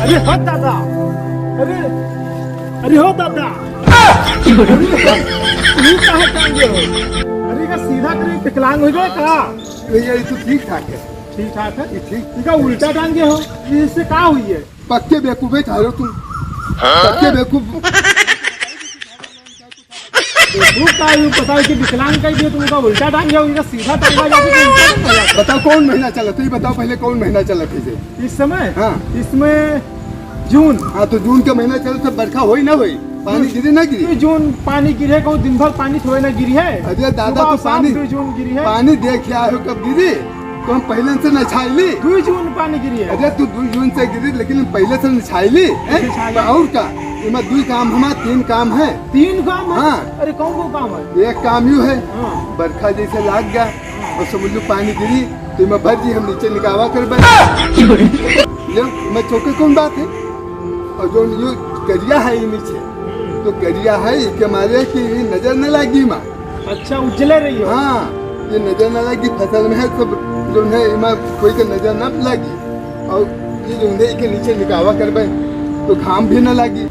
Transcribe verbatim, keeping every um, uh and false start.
अरे हो दादा, अरे, अरे हो दादा, अरे, तू काहे टांगे हो? अरे का सीधा करे, विकलांग हो गए का? भैया, ये तो ठीक ठाक है। ठीक ठाक है? ये ठीक। इनका उल्टा टांगे हो, इससे का हुई है? पक्के बेवकूफे ठहरो तुम, पक्के बेवकूफ। बेवकूफ का, यूं बताओ कि विकलांग कर दिए तुमका, उल्टा टांग जाओ, इधर सीधा टांगा जाके तुम ऊपर चला जाओ। बताओ कौन महीना चला, तो ये बताओ पहले कौन महीना चला कैसे? इस समय? हाँ। इसमें जून। हाँ, तो जून का महीना चला, तो बरखा होई ना होई, पानी गिरे ना गिरे? तो जून पानी गिरे, कहूँ दिन भर पानी थोड़े ना गिरी है। अरे दादा, सुबह तो शाम पानी, दो जून गिरी है। पानी देख के आयो कब गिरी? तो हम पहले से नछाइली। दो जून पानी गिरी है। अरे तू दो जून से गिरी, लेकिन हम पहले से नछाइली, हैं? नछाइली। तो और का? इमा दो काम हमार, तीन काम है। तीन काम है? हाँ। अरे कौन को काम है? एक काम यू है, हाँ। बरखा जैसे लाग गया और समझ लो पानी गिरी, तो इमा भर जी हम नीचे निकावा करबे। ले, इमा चौके कौन बात है? और जो यो करिया है ये नीचे, तो करिया है, इके मारे कि ये नजर न लागी इमा। अच्छा, उजले रही हो। हाँ, ये नजर ना लगी, फसल में है सब जो है, इमा कोई के नजर ना लगी। और ये जो है, इके नीचे निकावा करबे, तो घाम भी ना लगी।